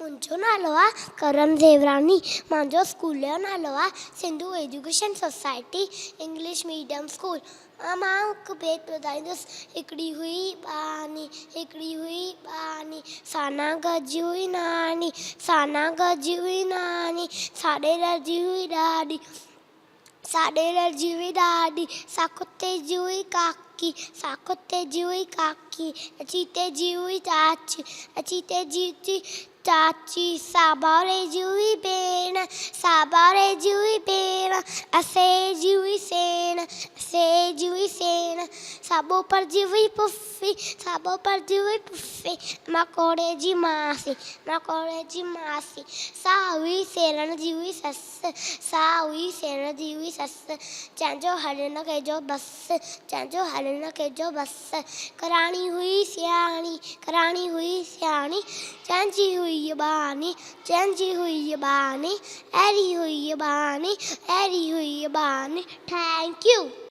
منهنجو نالو آ ڪرن زيوراڻي. منهنجو اسڪول جو نالو آ Sindhu education society English medium school. مان هڪ بيت ٻڌائيندس. هڪڙي هئي ٻانهي، هڪڙي هئي ٻانهي، سانا گجي هئي ناني، سانا گجي هئي ناني، ساڏي رجي هئي ڏاڏي، ساڏي رجي هئي ڏاڏي، سا ڪتي جي هئي ڪاڪي، سا ڪتي جي هئي ڪاڪي، چيتي جي هئي چاچي، چيتي جي چاچي، ساڀاري جي هئي ڀيڻ، ساڀاري جي هئي ڀيڻ، اسي جي هئي سيڻ، اسي جي هئي سيڻ، ساٻوپر جي هئي پڦي، ساٻوپر جي هئي پڦي، ماڪوڙي جي ماسي، ماڪوڙي جي ماسي، سا هئي سيڻن جي هئي سس، سا هئي سيڻن جي هئي سس، جنهن جو هل نه ڪيجو بس، جنهن جو هل نه ڪيجو بس. ڪراڻي هئي سياڻي، ڪراڻي هئي سياڻي، جنهن جي هئي ٻانهي، جنهن جي هئي ٻانهي، اهڙي هئي ٻانهي، اهڙي هئي ٻانهي. Thank you.